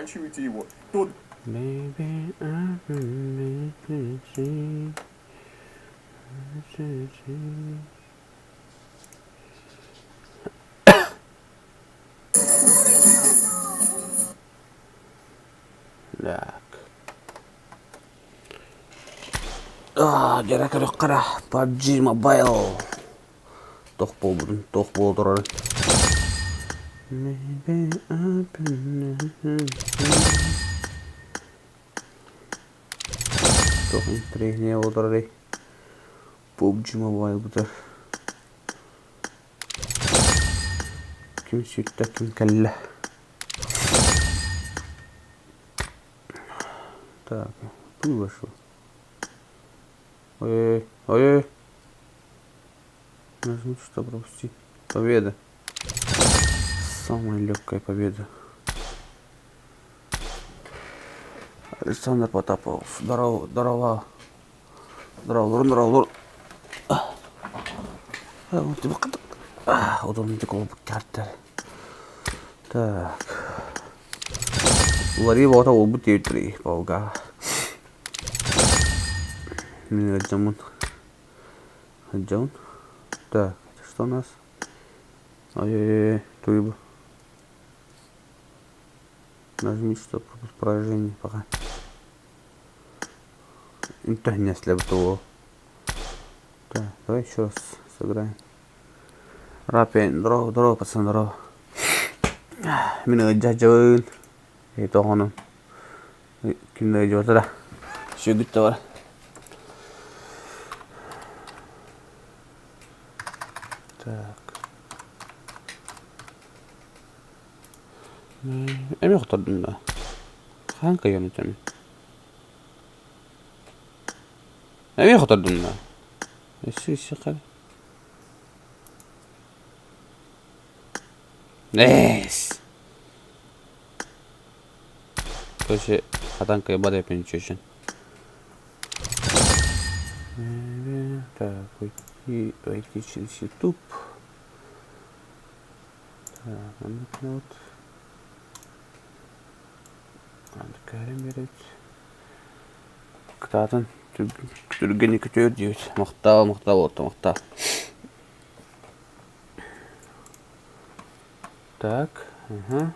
заканчиваете его, то Baby, I've been missing you. Так. Аа, дьэрэ көрөххө PUBG Mobile. Туох буолбутун, туох буола турарын. Туох интэриэһинэй буола турарый? PUBG Mobile бутар. Ким сүттэ, ким кэллэ? Так, пыль вошел. Ой-ой, ой-ой. Нажму, что пропустить. Победа. Самая легкая победа. Александр Потапов. Здорово, здорово. Здорово, здорово. Так. Уларыы боҕото уолбут диэбиттэрий Волга. Мин ыалдьаммын. Ыалдьабын. Так, это что у нас? Ой-ой-ой, туйбу. Нажми, что поражение пока. Интехнеслеб того. Так, давай еще раз сыграем. Рапин, здорово, здорово, пацан, здорово. Мин ыалдьааччыбын. Тоҕону ким да ыалдьыбата да. Сүгүт да бар. Так. Эмиэ хоттордум да. Хаһан кыайыам этэмин? Эмиэ хоттордум да. Өссө өссө хара. Эс. Короче, хатан кыайбат эпин чечен. Так, войти, войти через YouTube. Так, маннык вот. Кәрим берет. Кытаатын түргэнник көтөр диэбит. Махтал, махтал, отто махтал. Так, ага.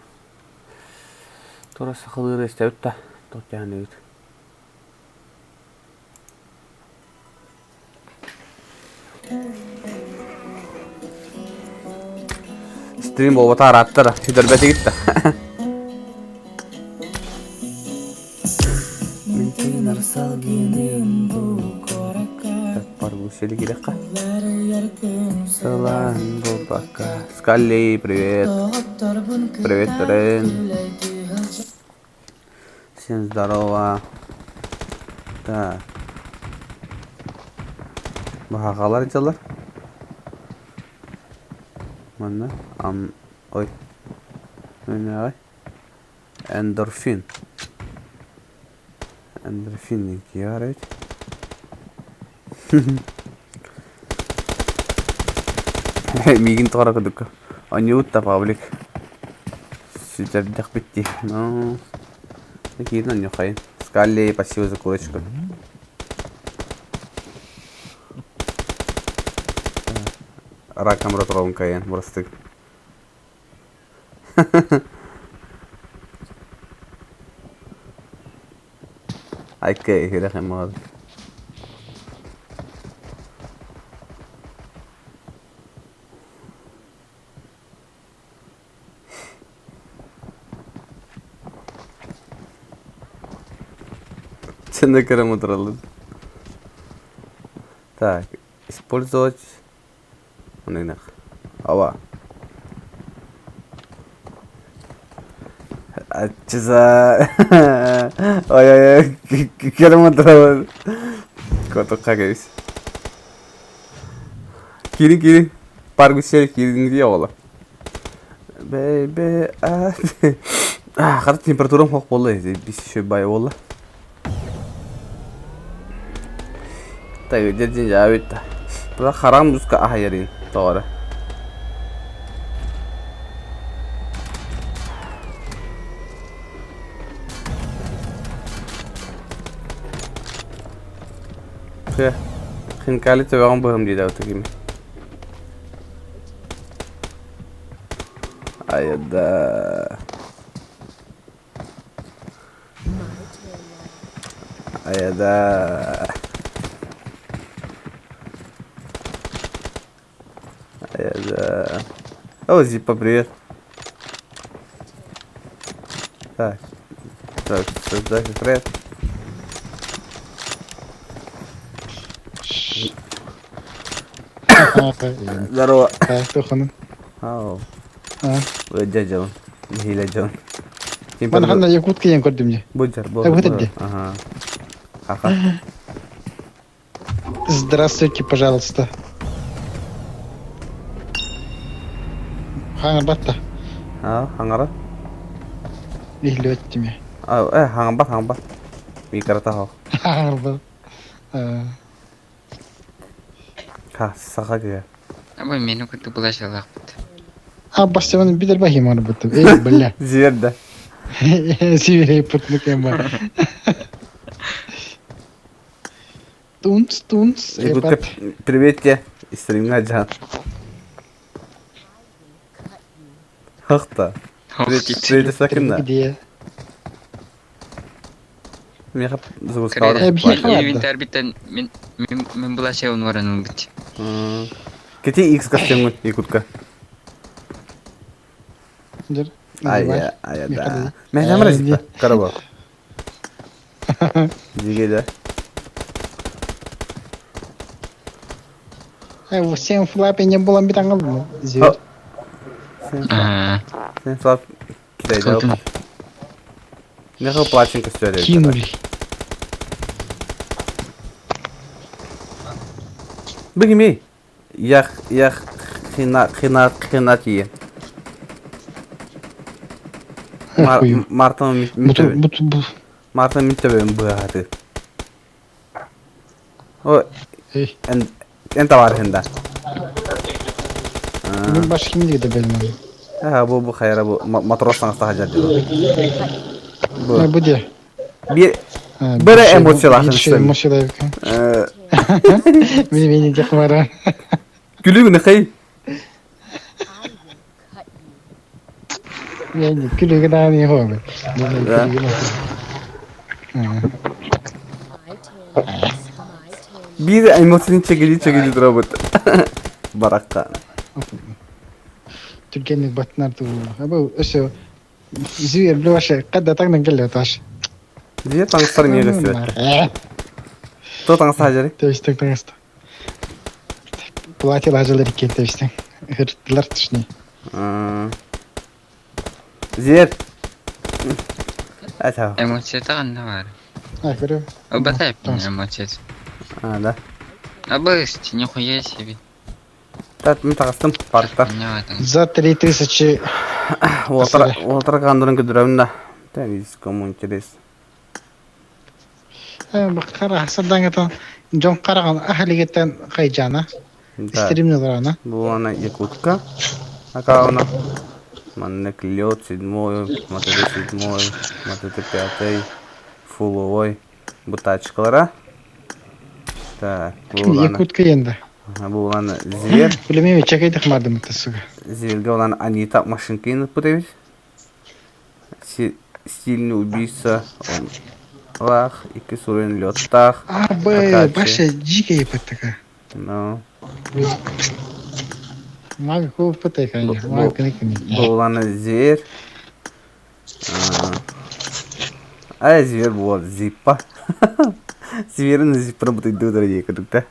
Тура сахалыыры истэбит да, тохтоһон Стрим буолбата арааттара, сүтэрбэтигит да. Мин тыынар салгыным бу куоракка Паргусели кирэххэ. Уларыйар күн Сылаан буолбакка. Скалли, привет. Доҕотторбун Привет, кытта Рен. күлэйдии сылдьар Всем здорово. Так. Баһаҕалар дьалар. Манна ам ой. Мэнэҕэ эндорфин. Эндорфин диэн киһи баар эбит. Миигин тоҕо эрэ курдукка оонньуубут да Павлик сүтэрдэхпит дии. Ну, киирин оонньуоххайын. Скалли, спасибо за курочку. Раком ротровым кайын, бырастык. Айка иһирэх эмоҕа. Цены кырамытралын. Так, использовать Оннук. Ава. Аччыса. Ой ой ой кырамытралын. Котукка кэбис. Киирин киирин. Парк сиэр киирин дии оҕолор. Бэйбэ хата температурам суох буолла бис еще бай буолла. Так дьэ дьаабит да. Харам муска аһайарын тоҕо эрэ. Кафе. Хинкали төбөҕүн быһым диэтэбит кими. Айда. Айда. Айда. О, Зиппа, привет. Так. Так, создать отряд. Здорово. Туханын. Ау. Дядя Нэһиилэ дьон. Маны ханна Якутка диэн көрдүм дии. Бу дьар, бу. Бу дии. Ага. Аха. Здравствуйте, пожалуйста. Хаҥарбат да. А, хаҥара? Иһиллибэт тиме. А, э, хаҥарбат, хаҥарбат. Микрота хо. Хаҥарбат. Ха, саха кыа. Абы мени кытта булашалаахпыт. А бастиван бидер бахим арбыт. Эй, бля. Зверда. Сиверей путнукем бар. Тунц, тунц. Якутка привет тебе. Стримҥа дьаһан. Хахта. Привет, Сакина. Где? Миэхэ запускалар. Инвентарь мин мин булашабын баран ылбыт. Кити X костюмҥун Якутка. Ая, ая, да. Мен амра Карабал. Диге да. Всем флапе не было битангал. Зверь. Сен флап китайда. Меха плаченко сөйледі. Кинули. Бігімей. Ях, ях, хина, хина, хина тие. Мартын Мартын миттебен быһаты. О, эн эн товарищ да. Мен баш кимдиги да билмем. А, бу бу хайра бу матрос саңста хажар Бу. Бу де. Бир бир эмоцияларын Эмоциялар. Мени мени дехмара. Күлүгүн хей. Мени күлүгүн аны хобы. Бир эмоцияны чегили чегили турабыт. Баракка. Түргэнник батнар туу. Абы өсө зверь блюваше кадда тагнан келле таш. Дие таңстар эмиэ көстүбэт. То таҥас хажары? Тэбистең таҥаста. Платье лажалар иккиэн тэбистең. Ырыттылар точнее. Зиэр. Ата. Эмоцията ханна баар? А, көрө. Ылбата эмоцията. А, да. Абыс, нихуя себе. Так, мен таҕыстым паркта. За 3000 Уолтар уолтар кандырын көдүрөбүн да. Тенис кому интересно. Хара сардаҥата дьон хараҕын аһалигиттэн хайдьаана стримныларана. Бу ана Якутка. Акауна. Маннык лед седьмой, мотоцикл седьмой, мотоцикл пятый, фуловой. Бу тачкалара. Так, бу улана. Якутка енді. Бу улана зверь. Билемей чекайдых мардым суга. Зверьге улана Анита машинкин путевич. Стильный убийца. Он лах, икки суруйун леттах. А, б, баша дикая паттака. Ну. Мага ху патайка, мага кыны Буланы зверь. А зверь вот зиппа. Зверин зиппа бутыйды дорогие кудукта.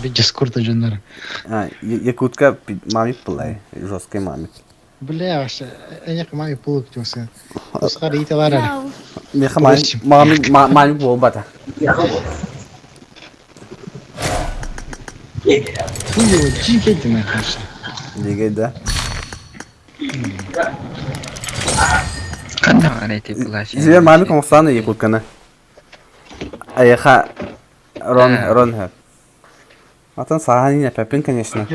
Бидес курта жоннор. А, якутка маме пылай, жесткой маме. Бля, вообще, эняк маме пулук тюсы. Усхар италара. Меха маме маме маме буолбата. Хуево, дикий нахуй. Дикий, да. Ханна баар эти плащ. Зверь маме комсаны якутканы. Аяха Рон Рон Атын саһан пепин, конечно.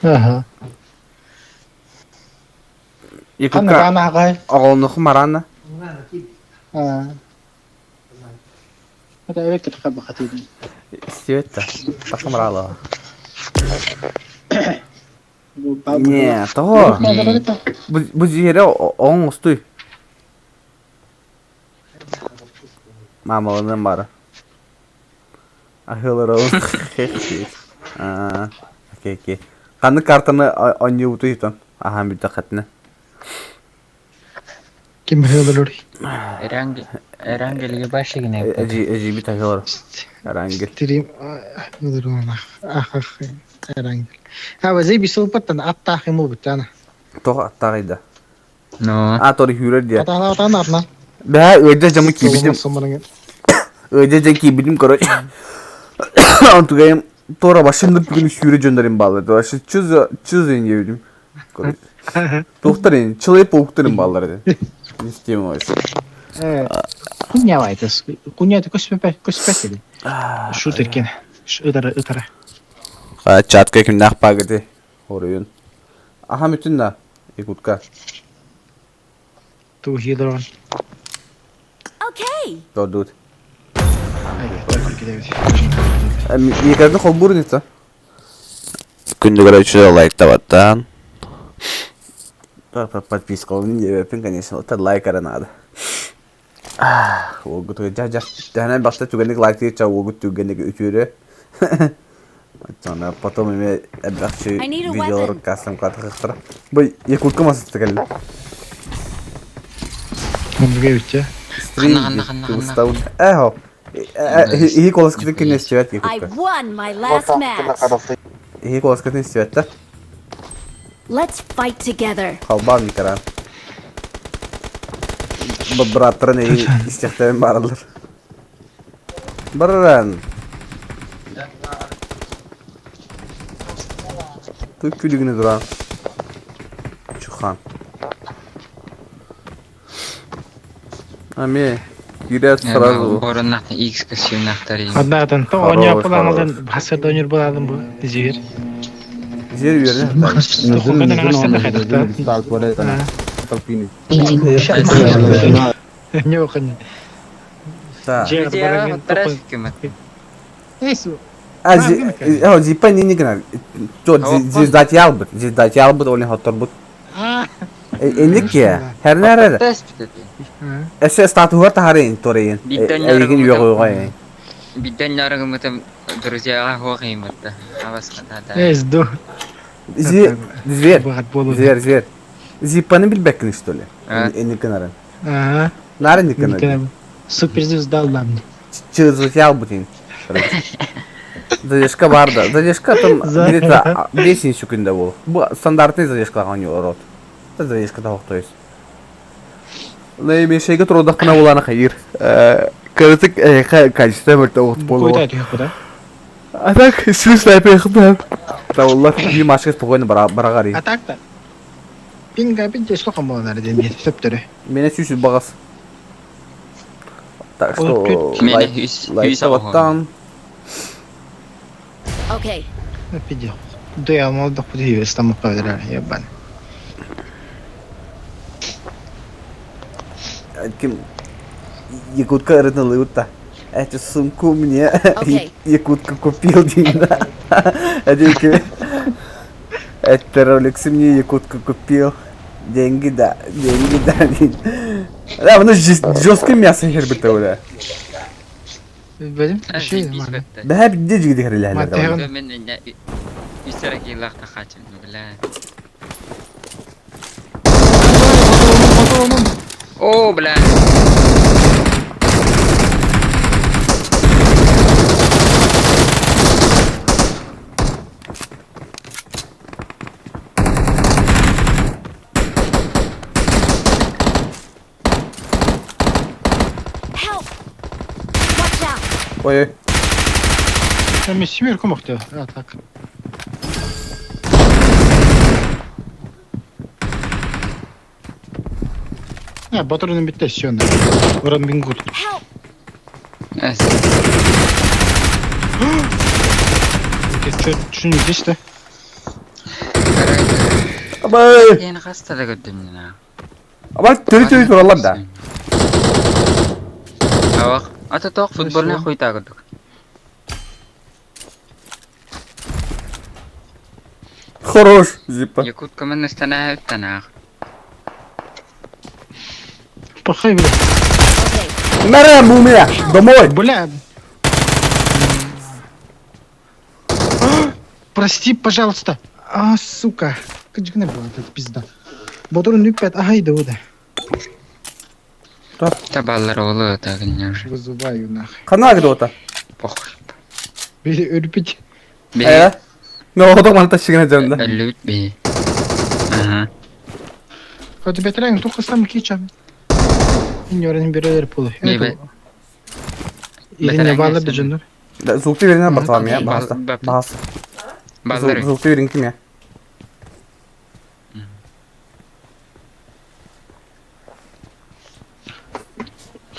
Ага. Якутка. Оҕолнуху марана. Истибэт да. Тахым ыраалаҕа. Не, того. Бу бу дьиэрэ оҥ устуй. Маамалыным бары. Аһыыларабын Аа, окей, окей. Ханнык картаны оонньуубутуй тон? Аһаан бүттэххитинэ. Ким аһыыларый? Эрангелге башигине. Эдьиийбит аһыылар. Эрангел. Стрим ах ах Эрангел. А вазей бисылпаттан аттаах ему буттана. Тоҕо аттааҕый да? Но. А, тори хүүрэр диэ. Атаана атаана атна. Бэһэ ыалдьа дьамы киирбитим. Ыалдьа дьэ киирбитим, короче. Онтугайым туора башыннык бүгүн сүүрэ дьоннорун бааллар. Вообще чыз чыз диэбитим. Короче. Туохтар человек пауктарын бааллар этэ. Не система вообще. Куня вайтас. Куня это көспөпө көспөт Шутеркен. Ытара ытара. Чатка кимнээх паагыты Хоруйун. Аха бүтүн да, Якутка. Туһилорон. Okay. Додут. Микроны холбур не Күндүгэр үчүгэй лайктабаттан. Подписка диэбэппин, конечно, это лайк эрэ наада. Уолгут дьэ дьэ тэһэнэн башта түгэнник лайктыыр ча уолгут түгэнник үтүөрү. Аны потом эме элбэхчи I need a видеолар weapon. кассам катыхтара. Бу Якутка масыты кэллэ. Мундуга үтте. Стрим Ханна, ханна, ханна, устабын. Эхо. Иһи колоскатын кине истибэт I Якутка. won my last match. Иһи колоскатын истибэттэр. Let's fight together. Халбаан экран. Быраттарын эйи истиэхтэрин баараллар. Бараран. Туй күлүгүнэ туран. Чухан. Ами киирээт сразу. Боруннах X костюмнахтар. Однаатан то Хорош, оонньооппун хорош. аҥалдан хасырда ойнуур буолаалым бу дизигер. Зер үөрэ. Тухуган аҥастан хайдахта. Ньоохун. Та. Дьиэ баран Эсу. А зи зипа не не гына. То звездатьялбыт, звездатьялбыт олин хотторбут. А. Энник Хернер. Эсе статугар тахарын торейин. Эйигин үөҕүөҕэ. Бидден нарыгымытым друзьяға хоғимытты. Абасқата. Эс ду. Зи зверь. Зверь, зверь. Зипаны билбеккин что ли? Энник гынарын. Ага. Нарын гынарын. Супер звезда ламни. Чызытьялбыт Задержка бар да. Задержка там где-то 10 секунд был. Бу стандартный задержка у него рот. Это задержка того, то есть. Наимейшейге турудахпына буланы хайыр. Кырытык качество мөлтө оғыт болуы. А так, сил снайпер хытам. Тавуллар би машка спокойно барагари. А так-то. Пинга пинте сколько можно ден сөптөрү. Мене сүүсү багас. Так что Мене лайк табаттан. Okay. Пиди. Да я молодых подивился там правда, ебан. Ким Якутка ырытылыутта. Эту сумку мне Окей. Якутка купил, да. Один Это Rolex мне Якутка купил. Деньги да, деньги да. Да, ну жесткое мясо хербит да. Бәдем, şey нормально. Да, где же где херли? Мен үсәрәк еллахта хачым, бля. О, бля. Help! Watch out! Ой. Там семерку мог А так. А, батырын битте все. Уран бингут. Help! Что здесь-то? Абай. Yeni hastada gördüm ya. Абай, төрү төрү туралар да. Авақ. Ата тоох футбольнай хуйта курдук. Хорош, зипа. Якутка манна станаах. Пахай, бля. Okay. Мэрэм у меня! Домой! Бля. Прости, пожалуйста. А, сука. Кыджыгына была эта пизда. Боторун нүкпэт ахай да да. Табаллар оҕолор тагынньа уже. Вызываю нахуй. Ханна агдота? Похуй. Били өлбүт. Бии Э? Ну, оҕотох манта шигина дьонда. өллүбүт бии. Аха. Хоть бетерең тухасам кичам. Иньорын берелер пулы. Бии бе. Ирine bağlar da canlar. Звукты верин барталам я, баһаста. Бап. Баһаста. Баллар. Звукты верин ким я?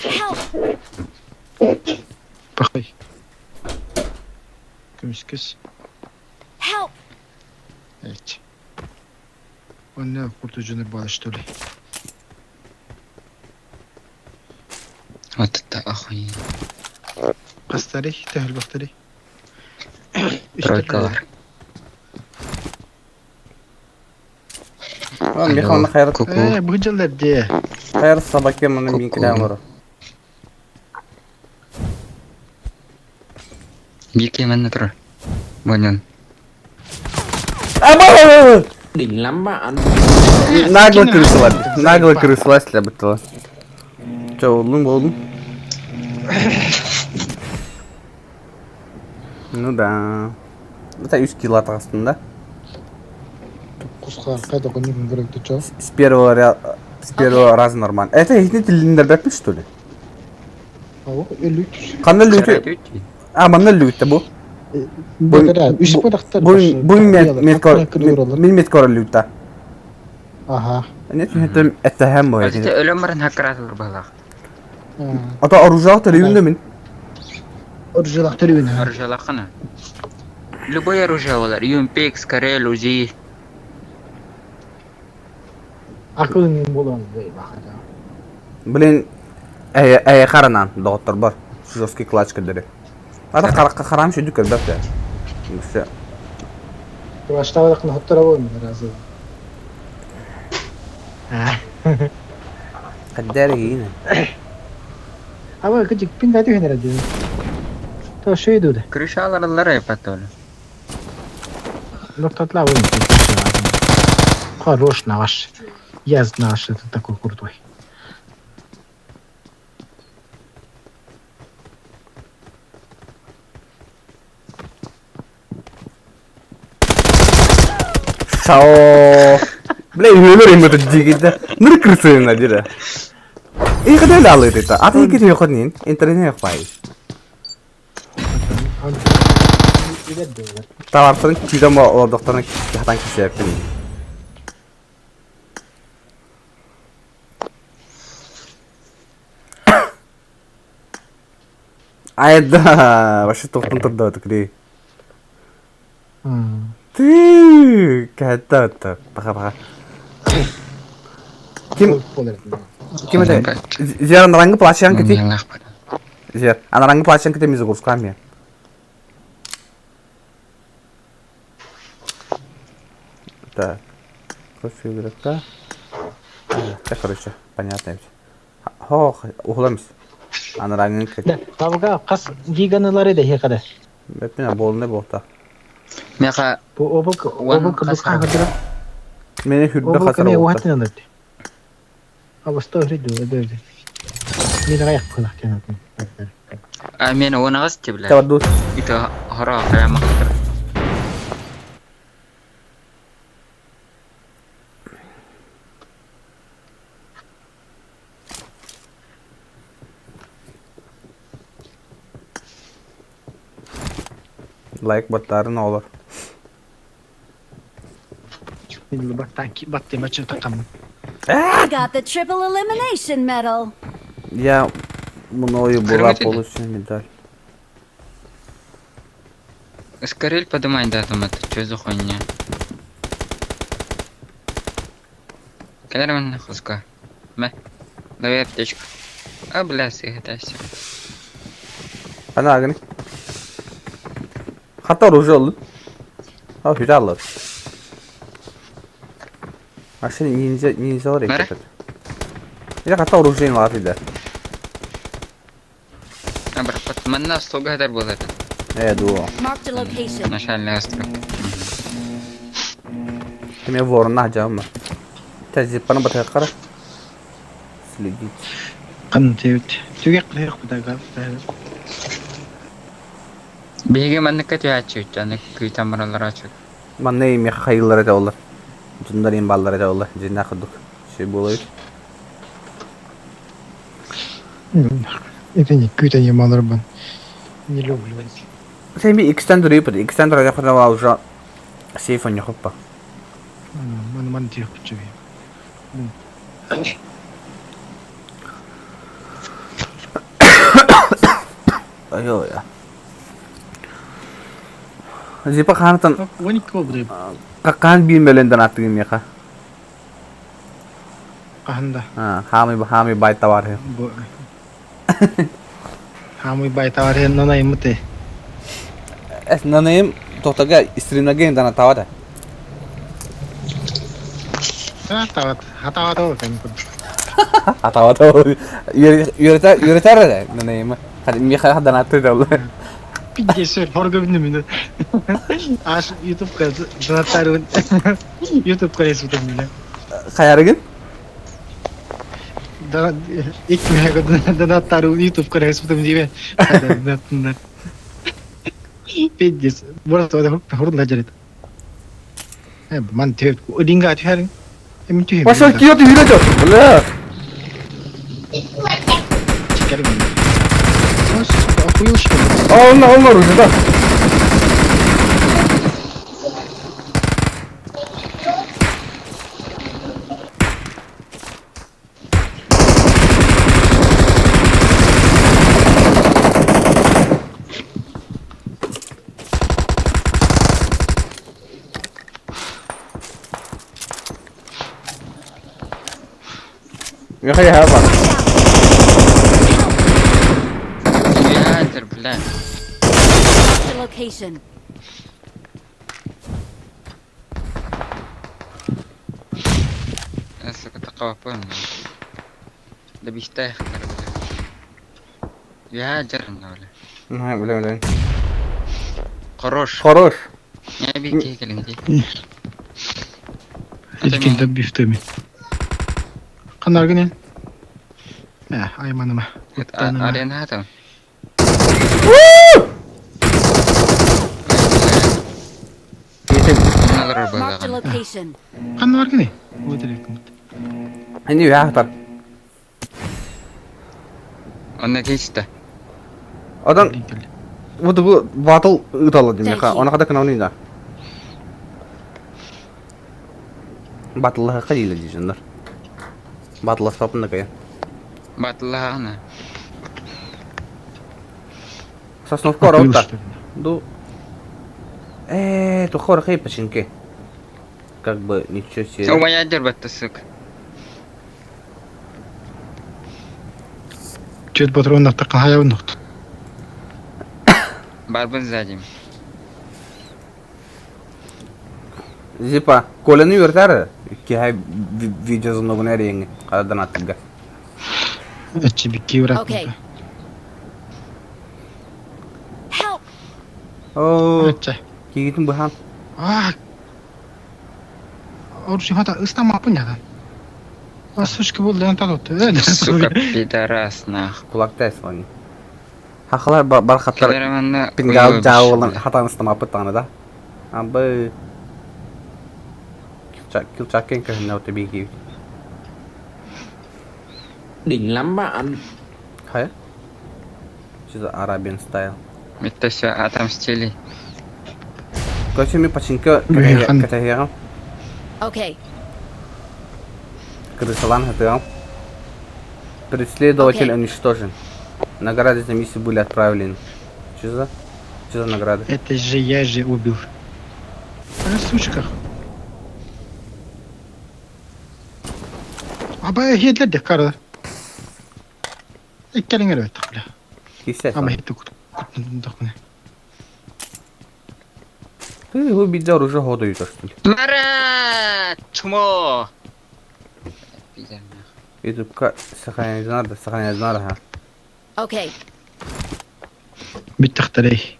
Help! Пахай. Көмүскөс. Help! Evet. Онна куртужунur bağlı что ли. Вот это охуенно. Кастары, тәһел бахтары. Тройкалар. Михаил хайр Ку-ку. Э, бу жылдар де. хайр собаке маны мин килен олорор. Биир киһи турар. Боньон. Аба! Đỉnh lắm bạn. Нагло крысала. Нагло крысала слябытыла. Че, болдуң, болдуң? Ну да. Это үс кило атағастын да. Кускар кайда конюгун көрөктү чо. С первого ря... С первого раза нормально. Это их не тилиндербеппин, что ли? Ау, өлүк. Кандай лүтү? А, манна лүтү бу. Бу үс падактар. Бу бу меткор мин меткор лүтэ. Ага. Нет, это это хэм бой. Это өлөн баран хаккаратылар балах. Ата оружие төрүндө мин. Оружие төрүнө. Оружие лахана. Любое оружие болар. UMP, Карел, УЗИ. Акылың болон бей бахада. Блин, э э харанан доктор бар. Жесткий клатч кедери. Ата каракка харам шүдү көрбөп да. Все. Баштабадык хоттора болун разы. Каддер гине. Аба кыжык пин дати хенер ди. То шөйдү да. Крышалар епатолы. Нортатла болун. Хорош наш. Я знал, что ты такой крутой. Чао. Бля, өмөр эми дигиде. Ныр крысына дире. И кадай лалы это. А ты кире йохнин, интернет йохпай. Таварсын күйден олордоктон хатан кисеппин. Айда, вообще тоқтон турда өтүкри. Ты, кәтта Паха паха. Ким ким это? Зер анараңгы плащан кити. Зер, анараңгы плащан кити мизу курсками. Так. Кофе игрока. Так, короче, понятно ведь. Хох, ухламыз. Анараңгы кити. Да, табга кас гиганылары да хекада. Беппин болны болта. Меха Бу обок обок бу кагыдыра. Мени хүрбе Обок хасар ме болта. уатын андыр. Аба сто хриду эдерди. Мен аяк кылак тенатын. А мен онагас тебиле. Табарду. Ито хора хая мактыр. Лайк баттарын олар. Баттан баттым ачы такам. I got the triple elimination medal. Я мною была Кыргыз получена медаль. Скорель подымай да там это, что за хуйня? Кэлэр хуска. Мэ. Лови аптечку. А, бля, сыгытайся. Ханаагыны. Хата оружие оллун. А, хүтэ аллар. Машина ниндзя ниндзялар Нара? эккетет. Или хата оружие лаат иде. Абраппат. Манна остолга хатар буолар. Э, дуо. Marked a location. Начальный остров. Кеме ворона жамма. Тәзиппаны батайқара. Следить. Қын теут. Түге қылайық бұдага. Биһиги манныкка түһээччи аны кыйтан бараллар ачык. Манна Михаиллар это олар. Дьоннор им баллар это олар. Дьиннээх курдук. Şey буолар. Это не күйті не малырбын. Не люблю. Сен би икстен дұрыпыды. Икстен дұры жақында уже сейф он хоппа. Ман ман тиек күтчү. Айо я. Зипа ханатан Оны кобры каккан биирмеленден аттыгым меха. қахында. Хаами хаами бай товар. Хамый бай товар хен нанай мыты. Эс нанайым тоқтага истринаген дана тавада. Тават, хатават ол кәм күн. Атавата үйрөтер үйрөтер нанайым. Меха дана атты да. Пиздец, хорго билдим мен. Аш YouTube-ка донаттар YouTube-ка ресутым мен. Хаярыгын? Ик мен донаттар YouTube-ка ресутым дибе. Донаттар. Пиздец, бурат хорла жарет. Э, ман теп ринга түһәрин. Эми түһә. Пошел киот үйрөтөр. Бля. Чикәрин. Охуел что ли? А он он оружие да. Михаил Хаба. Ядер, бля. Marked a location. Сука, такого понял. Да бихтах, бля. Ядер, бля. Бля, бля. Хорош. Хорош. Я бихтах кэлин Илкин бифтеми. Канар генен. Э, айманыма. Арена там. Marked a location. Канар гене. Өтөрөк. Они яхтар. Онна кейсте. Одан вот бу батыл ыталы демеха. Она када канауны да. Батыллыга кадиле дижендер. Батылласпапын да кая. Батыллаҕына. Сосновка ораута. Ду. Э, тухор хей починки. Как бы ничего себе. Оба ядер батта, сука. Чөт патроннар таккан хаябын нокт. Барбын сзади. Зипа, колены вертары. Кихай видео звонок на ренге. Када донатыга. Эчи бикки брат. Okay. Help! О, Эче. кигитин бухан. А. Оружие хата ыстама пунядан. А сучка был лен тадот. Сука, пидорас, нах. Кулакта эслани. Хахалар бар хаттар Кэлэр пингал жаалан хатан ыстамапыт таны да. Абы килчаккен көһүннэ оты бии Đỉnh lắm bạn. Хайа? Что за Arabian style? Это все отомстили. Короче, ми починка Бля, катахерам. Okay. Крысолан хатырам. Преследователь Окей. уничтожен. Награды за миссию были отправлены. Что за? Что за награды? Это же я же убил. А сучка. Аба хедлер де кара. Эккелин эрбет бля. Кисе. Ама хетти кут. Куттаннахпына. Ты его беда уже году что ли? Марат! Чмо! Ютубка сохраняй надо, сохраняй надо, ха. Okay. Бүттэхтэрэй.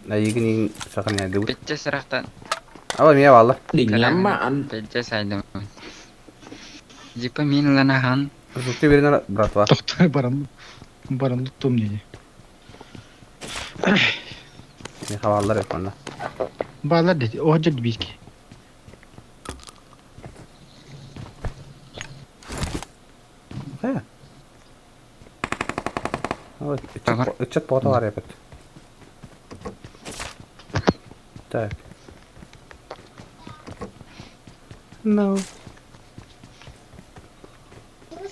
Айгын сохраняй дыбыт. Петте сырахтан. Ала мия валла. Đỉnh lắm bạn. Петте сайдым. Дипа мин ланахан. Зуты берин братва. Тохтор баран баран туттум диye. Не хаваллар yok bana. Баалар деди. Оһдьор биирки. Хэ. Вот, ычат поталар yapıt. Так. No.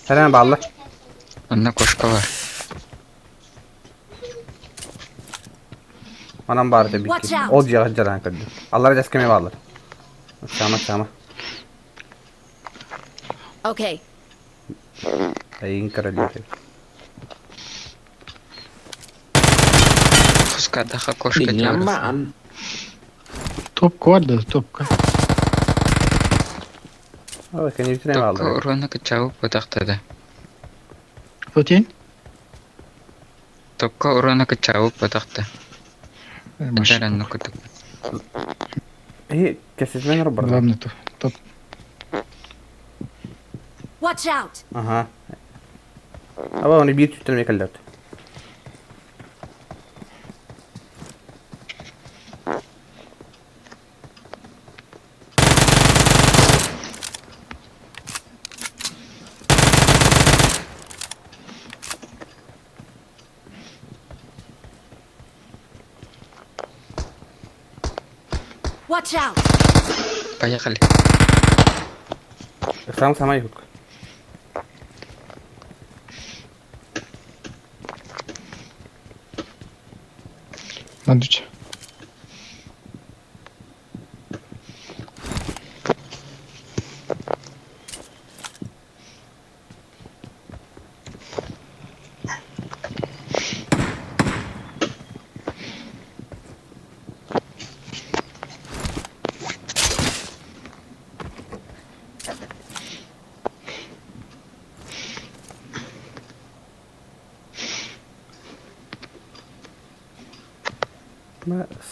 Саран балла. Онно кошка бар. Манан баар этэ Watch бикки. out. Ол дьиэҕэ дьараан көрдүм. Аллара дьасками бааллар. Сама сама. Okay. Эйигин көрөллөр. Пускадаха кошка Đỉnh lắm диэбит. bạn. Топка бар да топка. Ой, кэннибитин эмэ Токко бааллар. уруона кыччабы потахтада. Отин? Токко уруона кыччабы потахта. Эдэрэн нукутук. Эһи кэсисмен ор барда. Главное то. Топ. Watch out! Аха. Аба оны биир түттэн эмэ кэллэт. Watch out! Поехали. Сам сама ихутка. Надуча.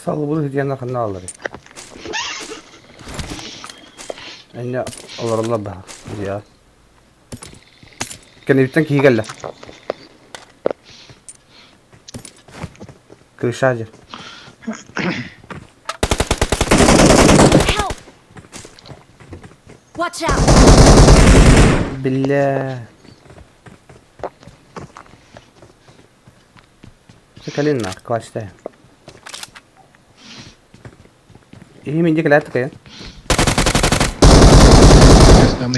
Салбылы диэн ханна алар. Энне олороллор баһа. Я. Кэннибиттэн киһи кэллэ. Крыша дьэ. Help! Watch out! Биллэ. Кэлин на, класста. Иһи минди кэлээт кайын.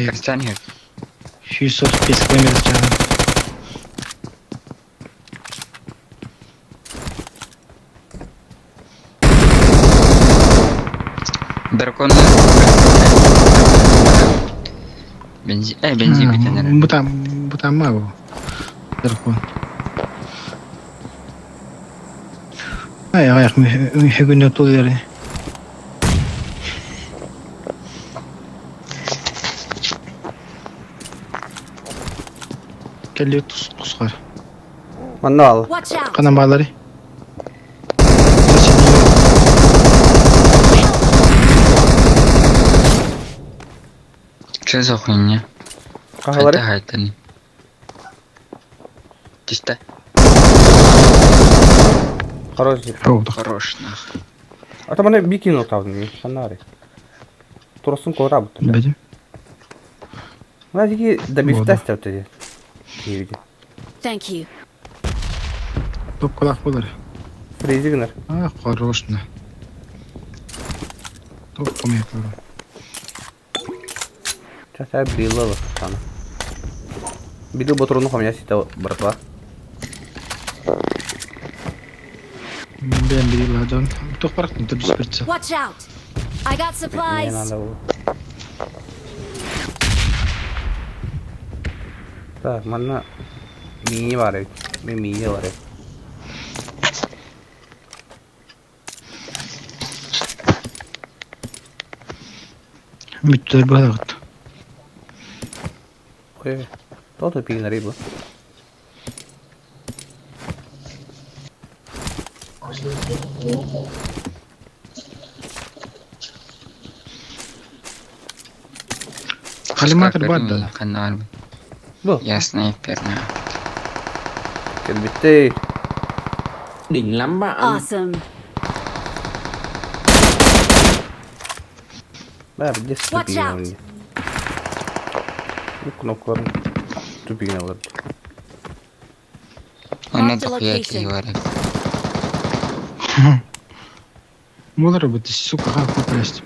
Костян here. 135 километров чаһа. Дракон. Бензин. Бензин бүтэн. Бу там бу там ма бу. Дракон. Ай ай күнне тул бери. Кэлли тус тусқар. Манна ал. Watch out! Канан баалары. Че за хуйня? Хаһалары. Хайта хайтani. Чисто. Хорош. Хорош нах. Ата маны бикин отавдым. Ханнари. Турасын кора бутта. Бедим. Мына дики да Вода. бифтест өтөдө. Киирди. Thank you. Топ кулак болар. Фрези гынар. А, хорош на. Топ комет. Часа брила сана. Биду ботрону хамя сита братва. Мен бери ладон. Тоқ барақ түрдіс біртсі. Watch out! I got Не supplies. надо было. Так, манна мини бар эбит. Мен миия бар. Бүттүлэр быһалаҕыт. Ой, тоҕо тупигин бу? Коллиматор бар да. Ханна Бу. Я снайпер, на. Кэлбиттей. Đỉnh lắm bạn. Awesome. Бә, бізде Watch тупигин out. алыр. Бу кнопкаларын тупигин алыр. Она Marked a дохуя location. говорит. Мулар бы ты, сука, как попасть.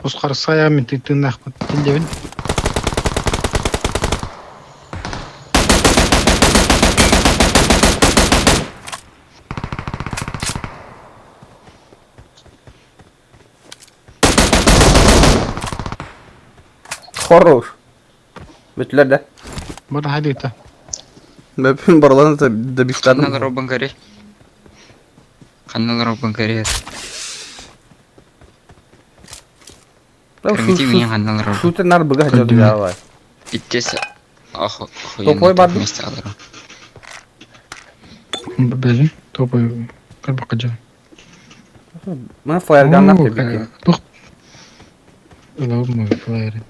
Осқар мен тыннах тилдебин. Хорош. Бүттүлэр да. Бар хадита. Мен бараларын да Ханна добивтадым. робын көре. Ханна робын көре. Кірмете мен ханна робын. Шутер нар быга хотел давай. Иттес. Ох, Топой барды? Вместе алырым. Бәлем, топой кырбакка жа. Мен флайерган нах битти. Тух. Ылау флайер.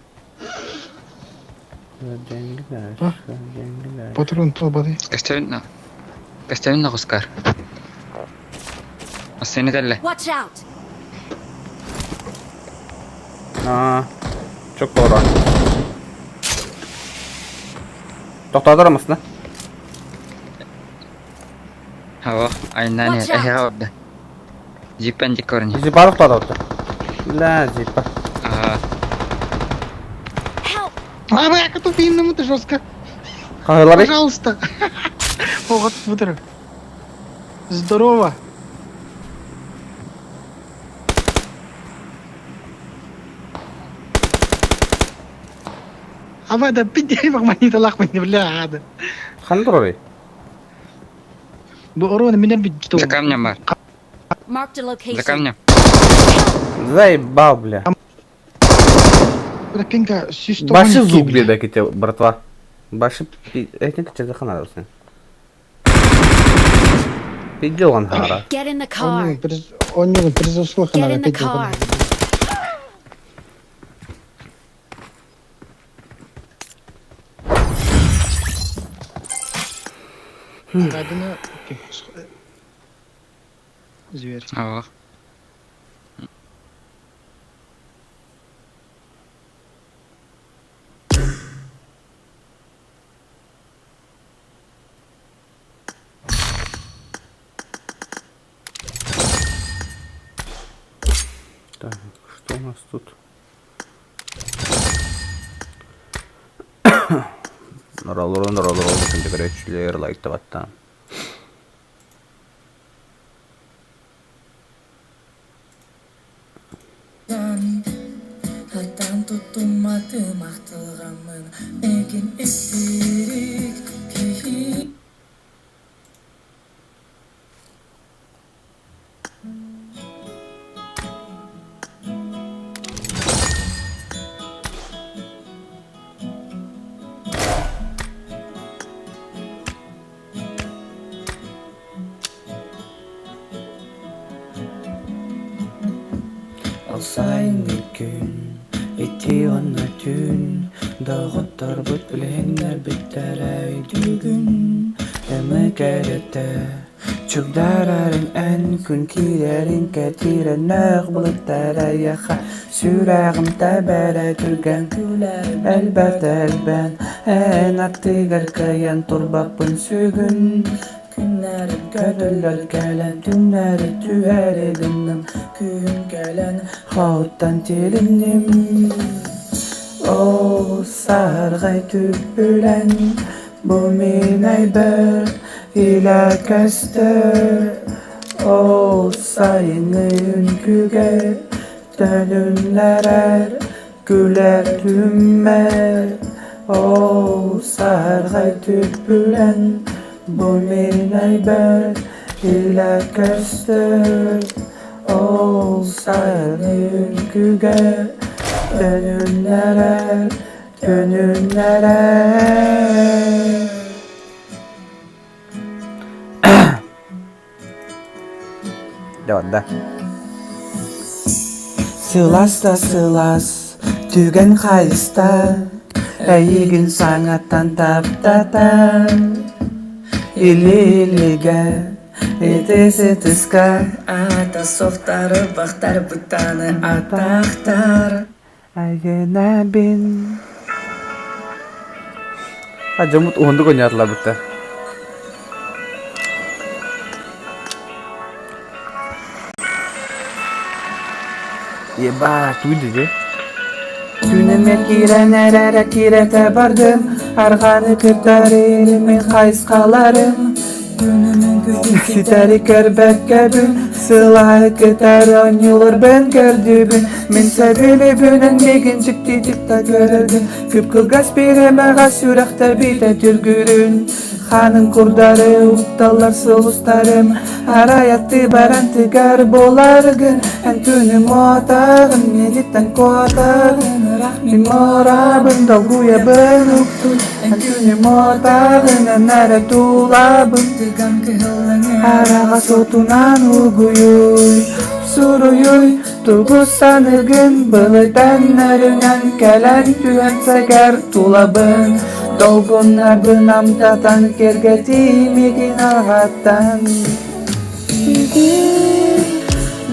Патрон толбады. Костюм Костюм Оскар. Астыны кәлле. Watch out. Аа. Çok doğru. Тоқтатар mısın? Хава, айнан Watch out. эхе орда. Жиппен дикорни. Зипа тоқтатты. Бля, зипа. Ага. Help. А, бля, тупим, это жестко. Қалайлар Пожалуйста. Ого, смотри. Здорово. Абада, пиди, бахмани талах мен, бля, ада. Хан тұрар. Бу орона менен бит. За камнем бар. Marked a За location. камнем. Заебал, бля. Пинка сүйсті. Башы звук бля, кете, братва. Башы этник чезі хана сен. Пиджолан хара. Get in the car. Онюгун призуслых Get in the car. Зверь. Ага. Так, что у нас тут? Ролл, ролл, ролл, ролл, лайк таваттан. Аттан туттуматым ақтылғанмын Мекен истерик кихи Алсайын күн, ити онна түн, Доғыттар бұт білеңдер біттер әйдүгүн, Әмі кәрәтті, Чүгдарарын ән күн килерин кәтирен нәғ бұлыттар аяқа, Сүрәғім тәбәрә түргән күләрім әлбәт әлбән, Ән аттыгар каян турбаппын сүгін, Күннәрім Көтөллөр кэлэн түннәри түһәри гынным Күн кәлән Хауттан телинним О, саргай түпүлэн Бу мин айбер илэ көстөр О, сайыны үнкүгэ Төнүннэрэр күлэр түммэр. Оо, саһарҕай түппүлэн бу мин айбар илэ көстөр. Ол сайын үҥкүүгэ төнүннэрэр, төнүннэрэр. Дьэ Сылаас да сылаас түгэн хайыста, эйигин саҥаттан таптатан, илиилигэ итис ытыска Ата софтары бахтар бытаны атахтар. Айгынабын А дьоммут уһундук оонньоотулар Ебать, тугуй дии Күнүмэ киирэн эрэрэ киирэтэ бардым, арҕаны кытары хайысхаларым. Ситэри көрбөккөбүн, сылааһы кытары оонньууларбын көрдүбүн. Мин сөбүлүүбүнэн миигин дьиктитик да көрөргүн, кып-кылгас бириэмэҕэ сүрэхтэр биитэ түргүрүн. Хаанын курдары укталлар сулустарым, арай аттыы баран тыгар буоларгын, эн күнүм уотаҕын, миигиттэн куотаҕын, ыраах мин муорабын, долгуйабын уктун, эн күнүм уотаҕын, эн эрэ тулабын, Тыган кыһыллаҥы араҕас отунан угуйуй, суруйуй, тугу саныгын былытаннарынан кэлэн түһэн сэгэр тулабын Долгуннарбын амтатан кэргэтии миигин аҕаттан Бүгүн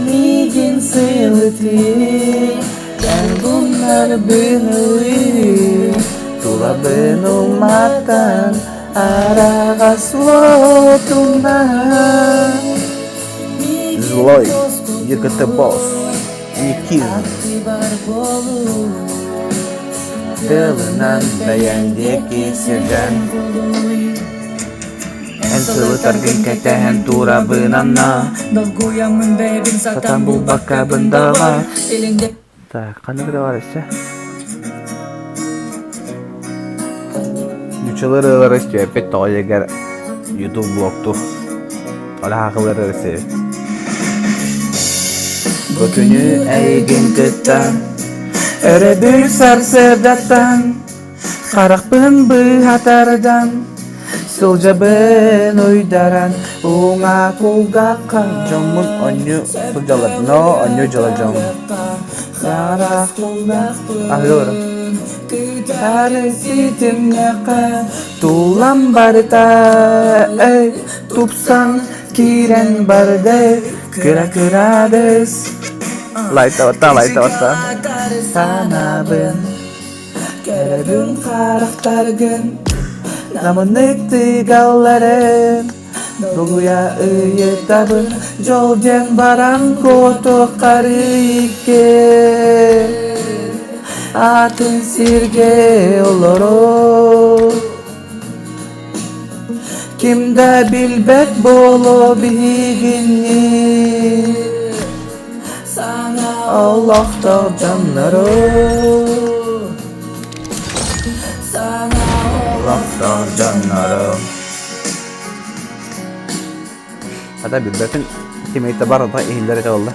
миигин сылытыы Долгуннарбын ылыы Тулабын уматан араҕас уотунан Злой, ЕКТ босс, Никин. Тылынан бэйэҥ диэки сиргэн Эн сылытаргын кэтэһэн турабын анна Долгуйаммын бэйэбин Сатан булбаккабын даҕа Так, ханнык да бар өссө? Нучалар ырыалары истибэппит тоҕо дьэгэр YouTube блоктуур. Олаһаахылар ырысыы. Бу күнү эйигин кытта өрөбүл сарсыардаттан харахпын быыһатардан сылдьабын уйдаран уҥа кулгахха Дьоммун онньу сылдьаллар, но онньу дьыла дьоммун. харах Аһыылар. Тары ситимнэххэ тулам барыта эй тупсан киирэн барды кыра кырадыс Лайтавата, лайтавата. санабын көрөбүн харахтаргын намынык тыгалларын долуя ыйытабын дьол диэн баран куотуоххарыйыкке атын сиргэ олорор Ким да билбэт буолуо биһигини олохтоох дьоннору Олохтоох дьоннору. Хата билбэтин кимейте барыта иһиллэр этэ буолла.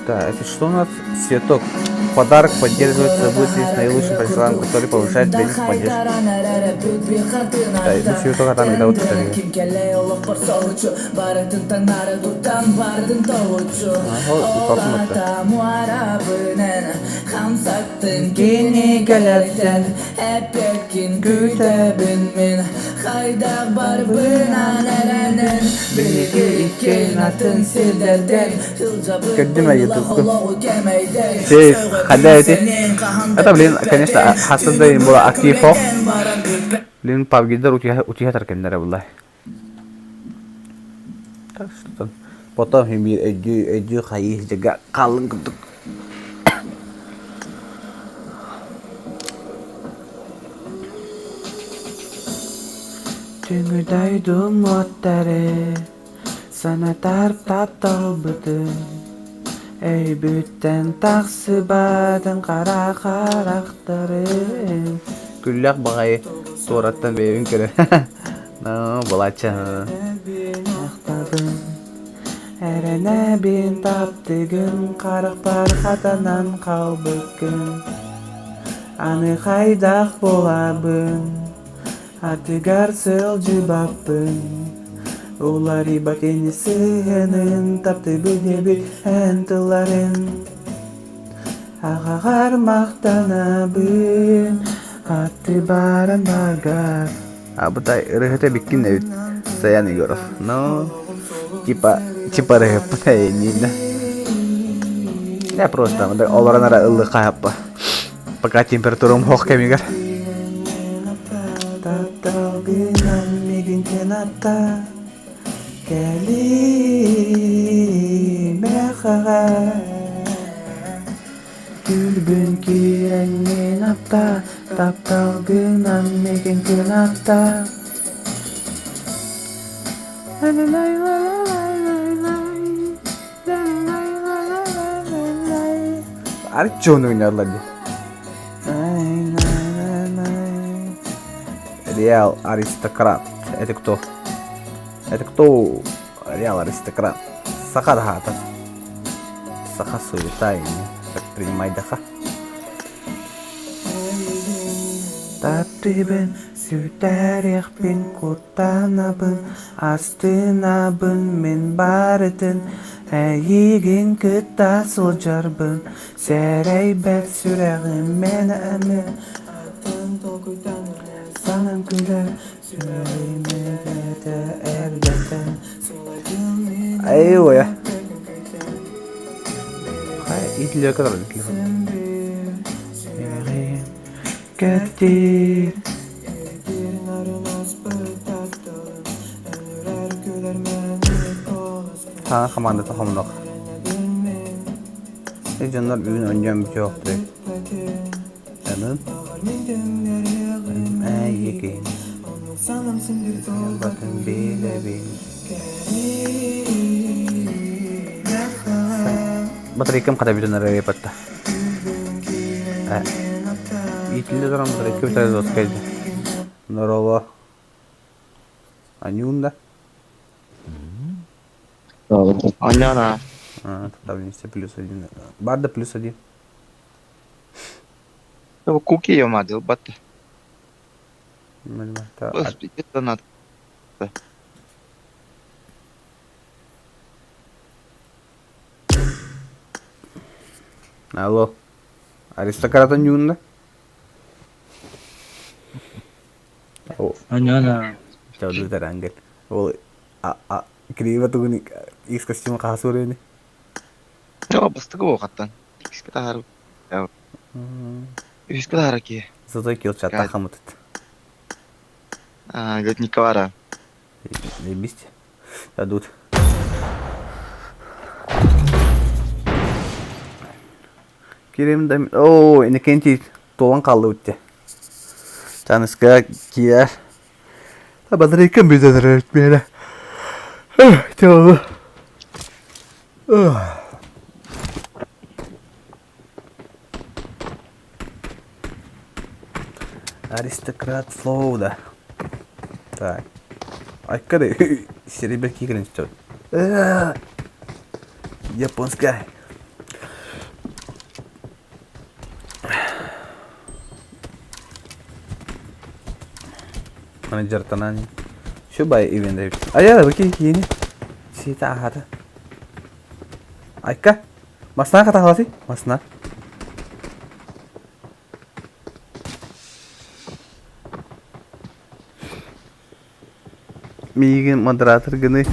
Да, это что у нас? Цветок. Подарок поддерживает события с наилучшим профессионалом, который повышает рейтинг поддержки. Да, ну цветок там это вот это. Ага, Кинигэлэртэн Эппеккин күүтэбин мин хайдах барбынан эрэнэн биһиги иккиэн атын сирдэрдэн Көрдүм ютубку. Сей, хада эти. Это, блин, конечно, хасында им было актив ох. Блин, пабгидар утуйа таркеннere булла. Так что потом химир өйдүү өйдүү хайыы дьага хаалын курдук. Түҥү дойдум уоттары санатар тапталбытын. Өйбүттэн тахсыбатын хара харахтарын Күллэх баҕайы туораттан бэйэбин көрө. Балачча. Ахтабын Эрэнэбин таптыгын харахпар хатанан хаалбыккын Аны хайдах буолабын Атыгар сылдьыбаппын Уларыйбат ини сыһыанын таптыыбын диэбит эн тылларын Аҕаҕар махтанабын Аты баран баргар Абытай ырыһыта биккин эбит Саян Егоров. Ну, типа, типа ырыһыппыт эйниинэ. Я просто олорон ара ыллы хаһаппа. Пока температурам хоох кэмигэр. Тапталгынан мигин кынатта Кэлиимэхэҕэ Күлбүн киирэҥҥин апта Тапталгынан мигин кынатта Арчы ойнадылар дии. Реал аристократ. Это кто? Это кто? Реал аристократ. Саха хаата. Саха суета ини. Так принимай даха. Таптыыбын, сүтэриэхпин куттанабын, астынабын мин барытын, эйигин кытта сылдьарбын, сэрэйбэт сүрэҕим мин эмиэ атын толкуйтан санаам күлэр, сүрэҕим этэ эрдэттэн сылайдым мин Айуя. Итлиэ кытары Сүрэҕим кэттиир Таҥа хамаандата хомунуох. Ити дьоннор бүгүн оонньоон бүтүөхтэрэй. Анын эйигин батын билэбин. Батарейкам хата бүтэн эрэр эппэтэ. Иитиллэ туран батарейка бүтэр доскайда. Здорово. Анюн да? Аняна. А, тогда вместе плюс один. Барда плюс один. Куки ёмадыл бат. Донат. Алло. Аристократ Анюн да? Аняна. Чаудыр ангел. Ол криво тугун икс костюм хаасур ини. Бастыгы оҕаттан. Иккискэ таһаар. Үһүскэ таһаара киһи. Зато килл чатта хамытыт. А, говорит, Николара. Заебись. Дадут. Кирим да... Оо, Иннокентий туолан хааллыбыт дии. Таныска киэр. Батарейкам бүтэн миэнэ. Тиолу. Аристократ Флоу да. Так. Айкары серебряки киирэн сөп. Японская. Менеджер танани. Şu bay event. Ая, баки киини. Сита ахата. Айка. Масна хата халати? Масна. Миигин модератор гыны.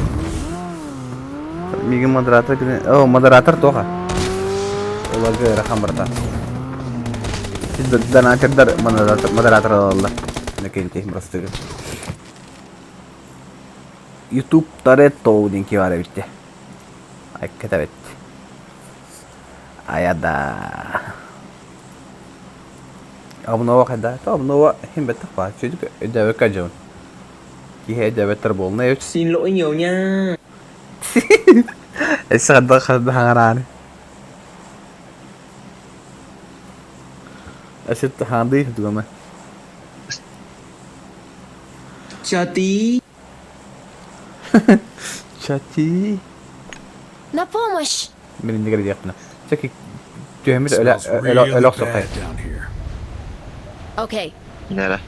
Миигин модератор гыны. О, модератор тоха. Оларга ыарахан барда. Донатердар модератор модератор алаллар. Накенти простыгы. YouTube Toretto диэн киһи баар эбит Айката эбит. Аяда. Обнова хайда? Обнова хим беттэх баар. Чүдүк өйдөөбөккө дьон. Киһи өйдөөбөттөр буолна эбит. Xin lỗi nhiều nha. Өссө ханна ханна хаҥарааны. Асет хаандый тугама. Чати. Чати. На помощь! Мин иннигэр диэхпинэ. Чэ түһэммит өлө Smells really өлө охсоххай. bad down here. Okay. Nere?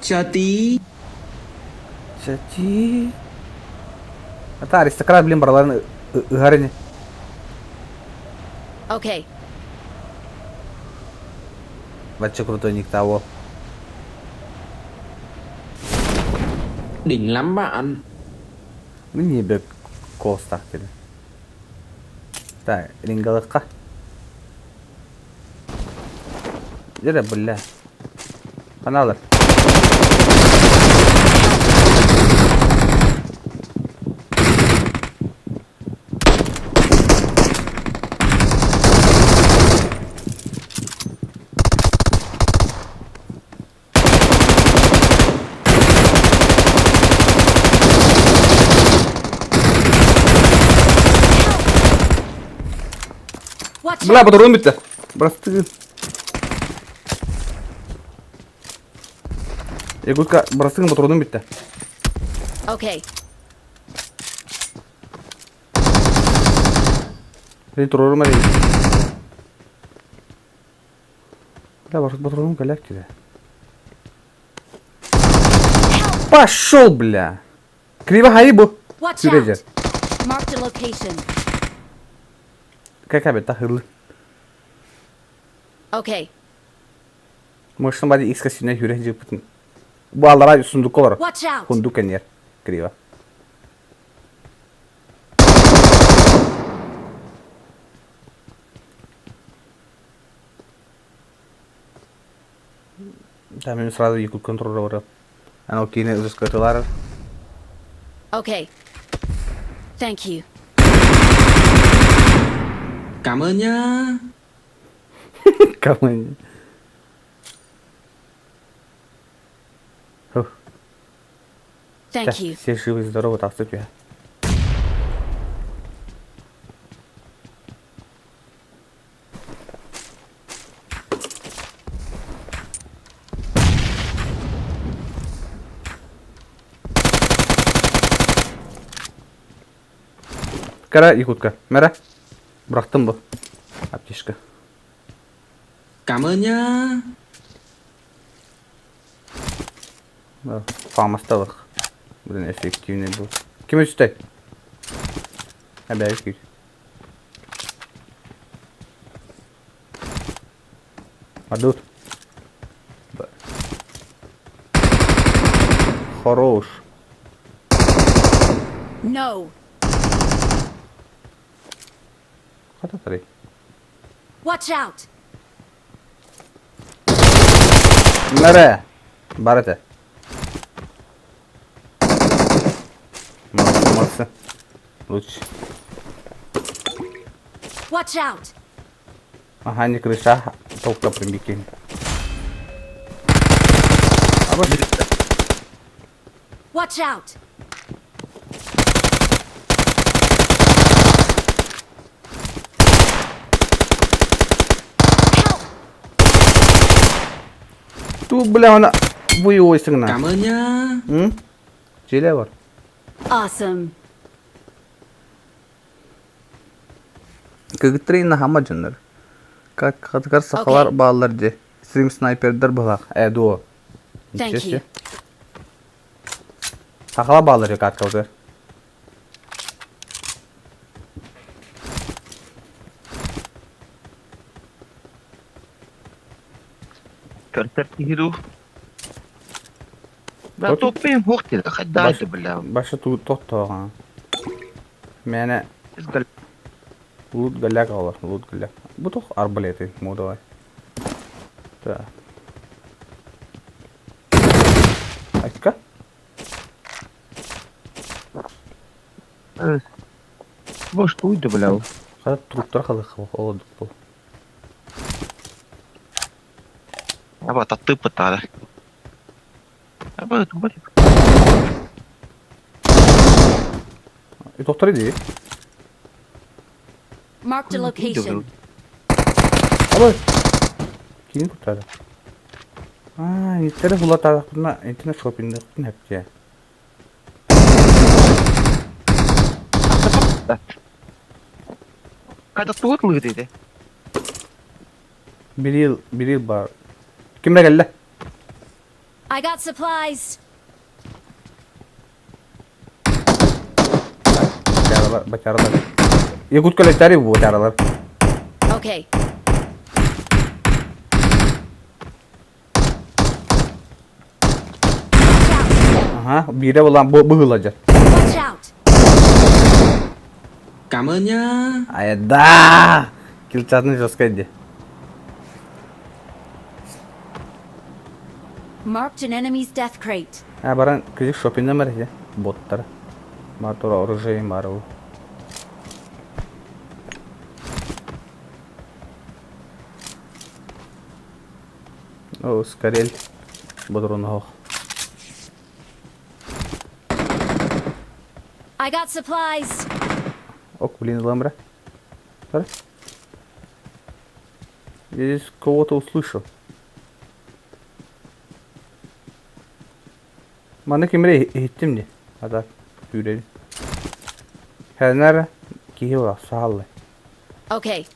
Чати. Чати. Ата аристократ блин бараларын ыһар ини. Okay. Бачча крутой никтаво. Đỉnh lắm bạn. Мин небе костах дири. Так, рингалыкка. Дere бля. Каналар. Watch Бля, out! патрон bitti. Бырастыы. Якутка, бырастыгын патроным bitti. Okay. Сeni туруорум эрэ. Бля, патроным кэлэр кире. Пошел, бля! Криво хаибу. Watch Сүрэдьэр. out! Marked a location. Какая тахылы. Okay. Мышын бади икска сүйнэ хүрэ жыпытын. Бу аллара сундук олор. Watch out! Хундук кэннер. Криво. Там им сразу якут контроль барар. Анал киine ызыскатылар. Okay. Thank you. Cảm ơn nhá. Камын. Фух. Thank you. Все живы, здоровы, так что Кара Якутка. Мэра. Бырахтым бу. Аптечка. Cảm ơn nhá. Да, Фамасталых. Блин, эффективный был. Ким үстэй? Әбәй күй. Адут. Хорош. No. Хата тарый. Watch out! Мэре. Бар этэ. Молодцы, молодцы. Лучше. Watch out! Ага, не крыша, толка прибики. Watch out! Help! Ту, бля, она буйойсыңна. Cảm ơn nhá. М? Желе бар. Awesome. Кыгытрыйна хама дьоннор. Катгар сахалар бааллар дии. Стрим снайпердер быһах. Э, дуо. Thank Ничего you. себе. Сахала бааллар каткалгар. Көртөр киһи дуу? Бля, Тот- топпин хуох диэтэ, хайдаайды, бля. Баша ту тоттоҕа. Мэне Изгал- лут галяк алар, лут галяк. Бу тух арбалеты модовай. Так. Айка? Бо что уйду, бля. Хата труптар халых олодук бул. Аба татты пытары. Аба тубар. И доктор иди. Marked a location. Абай! Кини куттаата. Аа, иттери булатаахпына итини шопингдыахпын сөп Хайдах тугу тылыгыт ити? Бирил, бирил баар. Ким эрэ кэллэ? I got supplies. Бачаралар, бачаралар. Якут кэлэттээри бу бачаралар. Okay. Аха, биирэ булан бу быһыыладьар. Watch out. Cảm ơn nhá. Айда! Килчатын жестко иди. Marked an enemy's death crate. А баран кыжык шопинна бар боттар. Мотор оружие бар ол. О, скорель. Бодроноох. I got supplies. Ок, блин, ламбра. Я здесь кого-то услышал. Манна кимре иһиттим дии. Ата сүүрэбин. Хэнэр киһи буолар сааллай. Okay.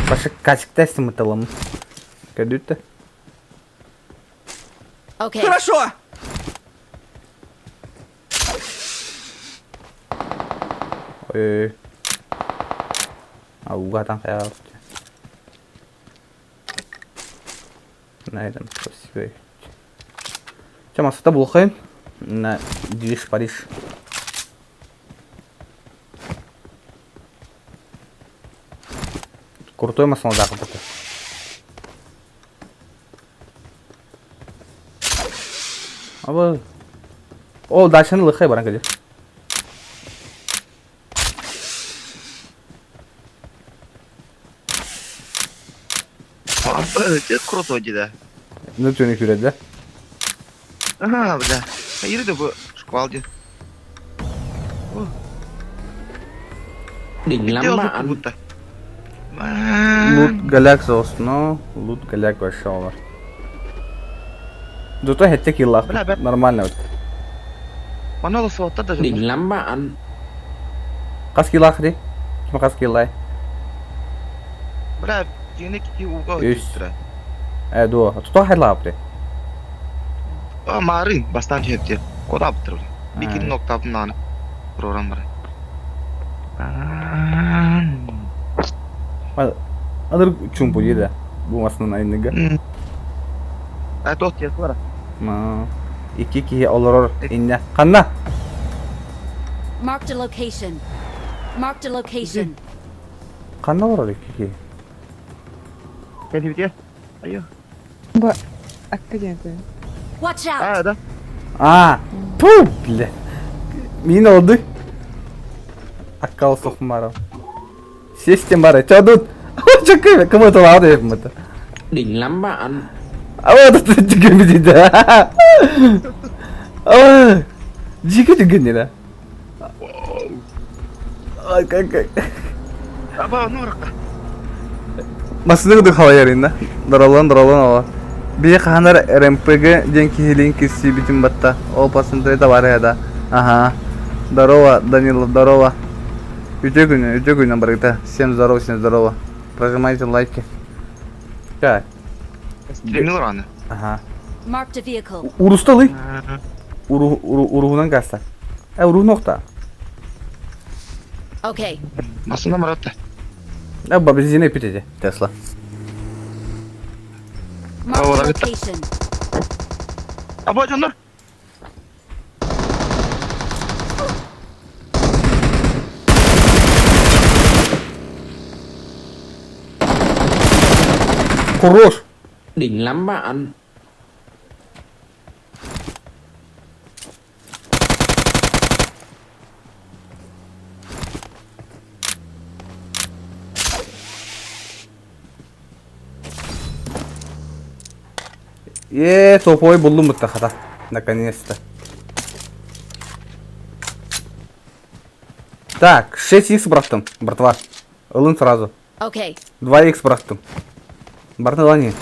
Башы качыкта сымыталым. Көрдүттэ. Okay. Хорошо. Ой. А угатан хайаалты. На этом спасибо. Чем асыта булхайын? На Движ Париж. Крутой масло да Аба. О, дальше лыхай баран кэлэр. Это крутой дии Ну түнү күрэдэ. Ага, бля. Хайыр бу шквал дии. Đỉnh lắm bạn. Будто. Лут голяк сосно, лут голяк вообще олар. Зато хэттэ киллах. Бля, бля. Нормально вот. Манала суотта даже. Đỉnh lắm bạn. Хас киллах ди? Ким хас киллай? Бля, дьиэни кити ууга Үс. өтүттэрэ. Э, дуо. Тутаа хайлаапты. А, марын бастан түһэптир. Кодабыттыр бля. Бикин ноктабын программ бар. Адыр чумпу диде. Бу масын айныга. А тот тиэс бара. Ма. Икки киһи олорор инне. Ханна? Marked a location. Marked a location. Ханна олорор икки киһи? Кэлибитиэ. Айо. Бу акка диэн Watch out! А, да. А, ту, бля. Мин олду. Аккал сохмаров. Сестем бары. Чё тут? Чё кому это ладно, это? Đỉnh lắm bạn. А вот это түгэн да. А, жиги түгэн да. Ай, как как. Аба, ну ракка. Масыны гыды халайарында. Даралан даралан ала. Бие ханар РМПГ диэн киһилиин киссиибитин батта. Ол пасынтыры бар да. Ага. Здорово, Данилов, здорово. Үтүө күнү, үтүө күнү барыгыта. Всем здорово, всем здорово. Прожимайте лайки. Так. Стремил рано. Ага. Marked a vehicle. Урусталый. Уру уру уруһунан каста. Э, уруһун охта. Okay. Масына маратта. Э, бензин эпит Тесла. Marked a вот это. location. Аба, дьоннор. Хорош. Đỉnh lắm bạn. Е, топовой буллум бутта хата. Наконец-то. Так, 6х бырахтым, братва. Ылын сразу. Okay. 2х бырахтым. Барытын ылан иһин.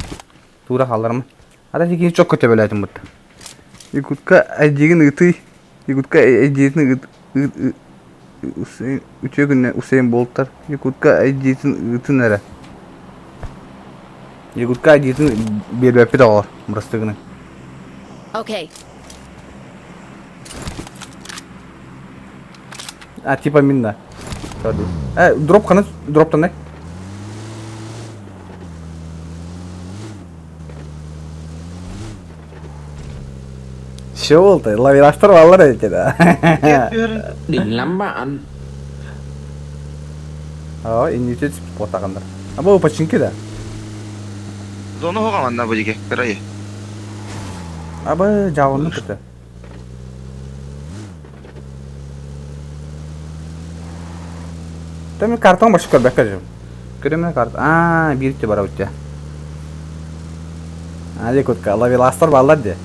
Туура хаалларма. Ата тикини чокко төбөлөөтүм бутта. Якутка айдигин ытый. Якутка айдиитин ыт ыт үтүө күннэ Усейн Болтар. Якутка айдиитин ыытын эрэ. Якутка айдиитин биэрбэппит оҕолор бырастыгынан. Okay. А, типа мин да. Э, дроп ханан дроптанай? Все болду. Лавилаштар баллар эти да. Đỉnh lắm bạn. Aa, иннити потагандар. А бу починки да. Зона хоҕаманна бу диги кырайы. Аба жауынны кыты. Та мен картон башы көрбөккө жүрүм. Көрөмүн карт. Аа, бир те бар өттө. А, кутка лавиластар баллар де.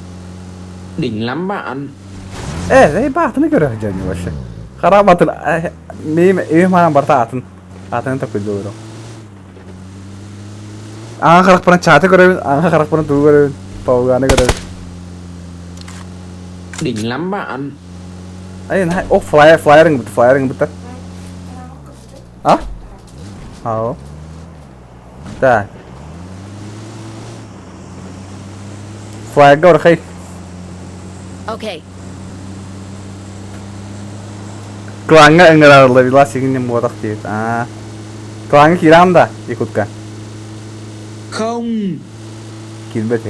Đỉnh lắm bạn. Э, эй, баатыны көрө жөнү башы. Харап атын, мейм эми манан барта атын. Атын такой доллар. Аңа харах чаты көрөбүн, аңа харах туу көрөбүн, пауганы көрөбүн. Đỉnh lắm bạn. Ай, на, о, флайер, флайеринг бут, флайеринг бут. А? Ау. Так. Флайерга орхай. Okay. Кланга ыңырарылы вила сигинен буотах дейт. А. Кланга кирам да, Якутка. Không. Кирбет.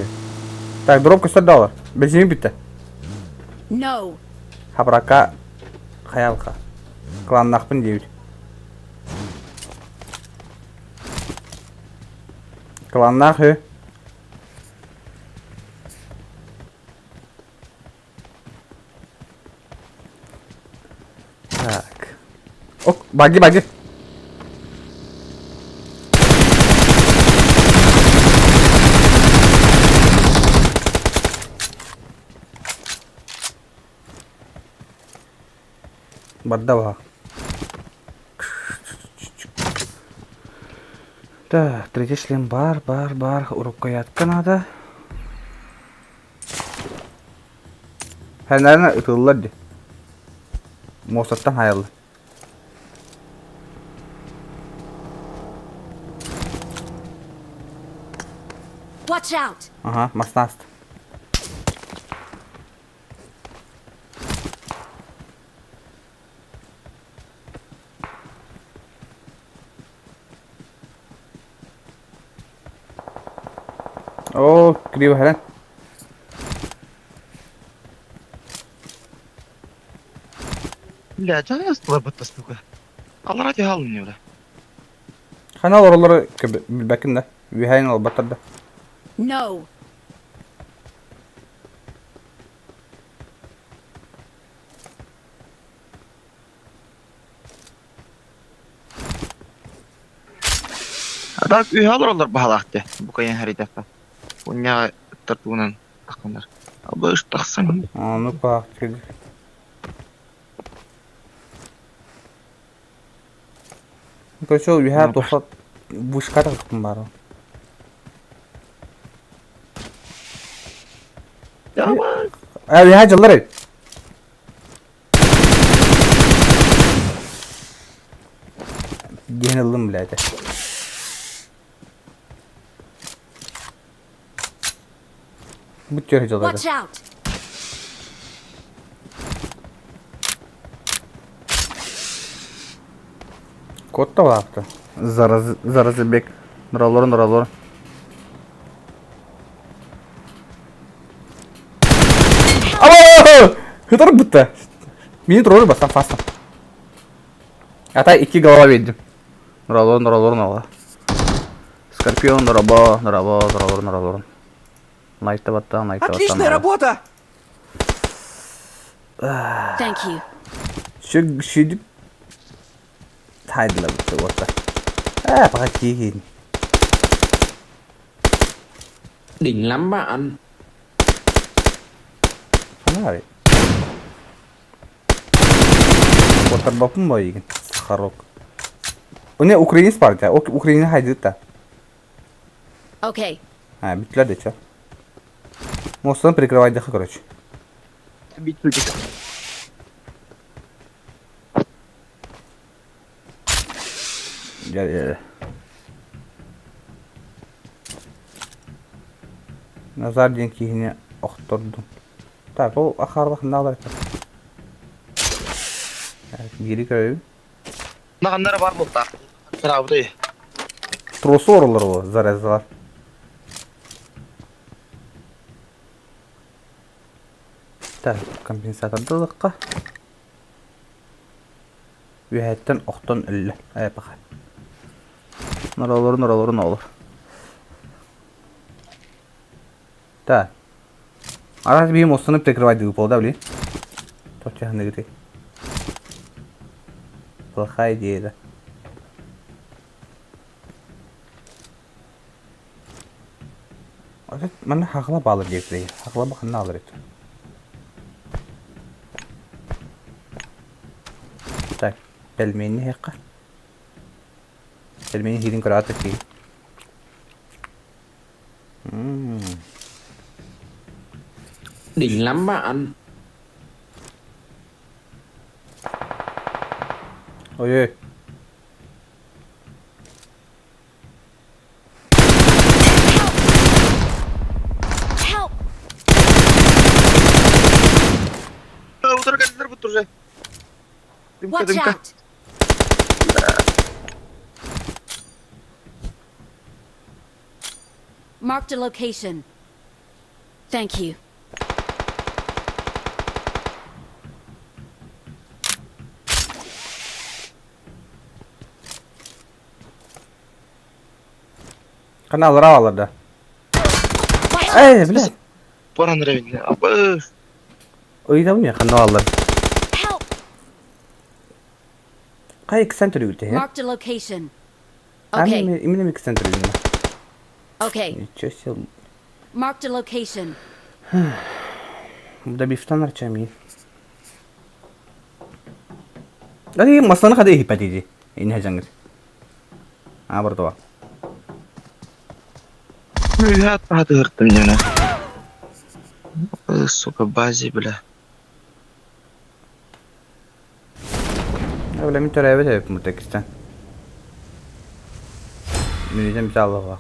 Так, дроп көстөр доллар. Бензин битте. No. Хабрака хаялка. Кланнахпын дейт. Кланнах хы. Так. Ок, баги, баги. Барда Так, третий шлем бар, бар, бар. Рукоятка надо. Хәнәрне ытыллар ди. Мосаттан хаялы. Watch out. Ага, маснаст. О, криво хәрен. Бля, жана астылар бытта сука. Алар ати халын не бля. Хана оролары билбәкин да. Үһәйн албаттар да. No. Adak үһә алар олар баһалаахты. Бу кайын харитафта. Уня тартуунан таханар. Абы тахсан. А, ну как. Короче, үһә тоқсат вышка тахтым бар. А, үһә жыллар. Генелым, блядь. Бу төр жыллар. Watch out. Код та лапты. Зараз Заразыбек. Нуралор, нуралор. Ало! Хытыр бутта. Мини тролль бастан фаста. Ата iki голова видим. Нуралор, нуралор, нуралор. Скорпион, нурабо, нурабо, нуралор, нуралор. Найта батта, найта батта. Отличная работа! Thank you. Şu şu тайдыла бутта вот. А, пока кийин. Đỉnh lắm bạn. Хана бит. Отыр бапын ба еген. Сахарок. У не украинец партия. Украина хайдыта. Okay. А, бүттүлэр да чё. Мостан прикрывайдыха, короче. Дьэ, дьэ. Назар диэн киһини охтордум. Так, ол ахаарлах наалар Биири көрөбүн. Наҕаннара бар буолтаах. Сараабытай. Тросы оролор ол, зарезалар. Так, компенсатордылыкка. Үөһэттэн охтон өллө. Ээ, паха. Норолорун, норолорун олор. Так. Арас биһи мостаны прикрывать выпал, да, блин? Тотчаһыныгыты. Плохая идея, да. Манна хахла баалар диэбитэ. Хахла ханна алар этэ. Так, пельмени хекка. Пельмени хирин көрө ки. Đỉnh lắm bạn. Ой ой. Help! Утары кэллилэр бу турже. Дымка, Watch дымка. out! Marked a location. Thank you. Ханна аллара алар да. Watch out! Эй, бля. Баран ревинне. Абы. Ыйдам не ханна алар. Help! Кай иксен төрүгүтэ? Marked a location. Okay, Именно иксен төрүгүнэ. okay. Ничего себе. Marked a location. Да бифтан арчами. Adi masana kada ihipati инһэ жаңыр. А бардова. Я тадыртым жана. Сука, бази, бля. Бля, мин төрөөбүт эбит муртекистен. Мүнүтен бите аллаға.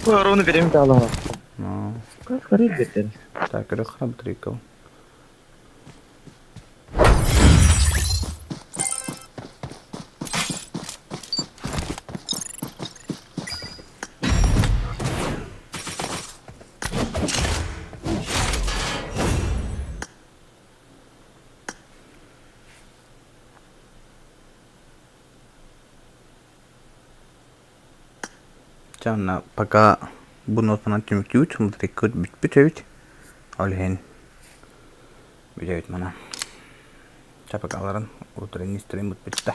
Ровно берем дала. Ну, Скорее бетер. так, көрө храм трикл. Чанна пока бу нотанан түмүктүүт, мутриккут бүтпүт эбит. Ол иһин бүтэбит мана. Чапакаларын утренний стрим бүттэ.